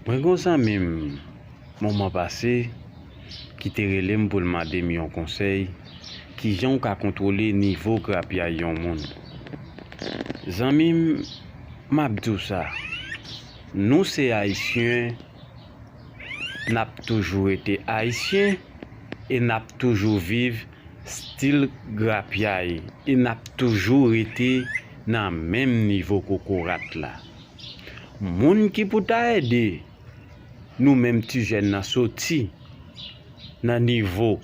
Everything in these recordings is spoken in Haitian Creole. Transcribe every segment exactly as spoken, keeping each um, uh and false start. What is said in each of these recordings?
Mwen gen yon zanmi m, moman pase, ki te rele m pou l mande m yon konsèy, kijan w ka kontwole nivo grapyay yon moun. Zanmi m, m ap di w sa, nou se Ayisyen, n ap toujou rete Ayisyen e n ap toujou viv stil grapyay e n ap toujou rete nan menm nivo kokorat la. Moun ki pou ta ede nou menm ti jèn nan soti nan nivo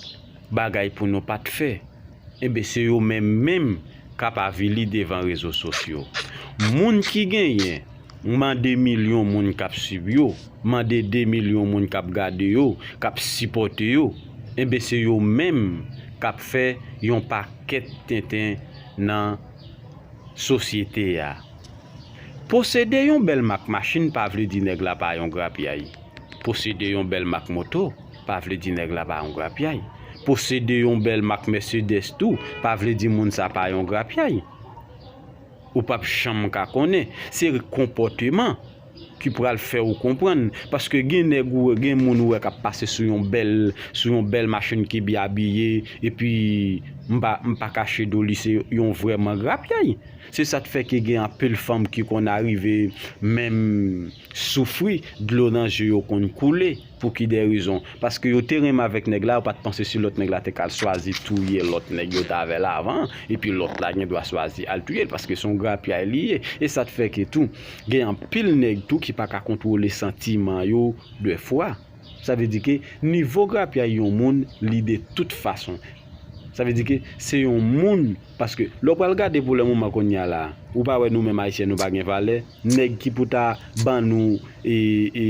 bagay pou nou pa t fè, enben se yo menm menm k ap avili devan rezo sosyo. Moun ki genyen mande milyon moun k ap swiv yo, mande de milyon moun k ap gade yo, k ap sipòte yo, enben se yo menm k ap fè yon pakèt tenten nan sosyete a. Posede yon bèl mak machin pa vle di nèg la pa yon grapyay. Posede yon bèl mak moto pa vle di nèg la pa yon grapyay. Posede yon bèl mak Mercedes tou pa vle di moun sa pa yon grapyay. Ou p ap janm ka konnen. Se konpòteman ki pral fè w konprann. Paske gen nèg ou wè, gen moun ou wè k ap pase sou yon bèl, sou yon bèl machin ki byen abiye, epi m pa, m pa kache di w li se yon vrèman grapyay. Se sa k fè ke gen anpil fanm ki konn arive menm soufri, dlo nan je yo konn koule. Pou ki de rezon? Paske yo te renmen avèk nèg la, yo pa t panse si lòt nèg la te ka al swazi touye lòt nèg yo t avè l avan, epi lòt la gen dwa swazi al touye l, paske se yon grapyay li ye. E sa k fè ke tou, gen anpil nèg tou ki pa ka kontwole santiman yo de fwa. Sa vle di ke nivo grapyay yon moun, li de tout fason. Sa vle di ke se yon moun, paske lè w pral gade pou le moman kounye a la, ou pa wè nou menm Ayisyen nou pa gen valè, nèg ki pou ta ban nou e, e,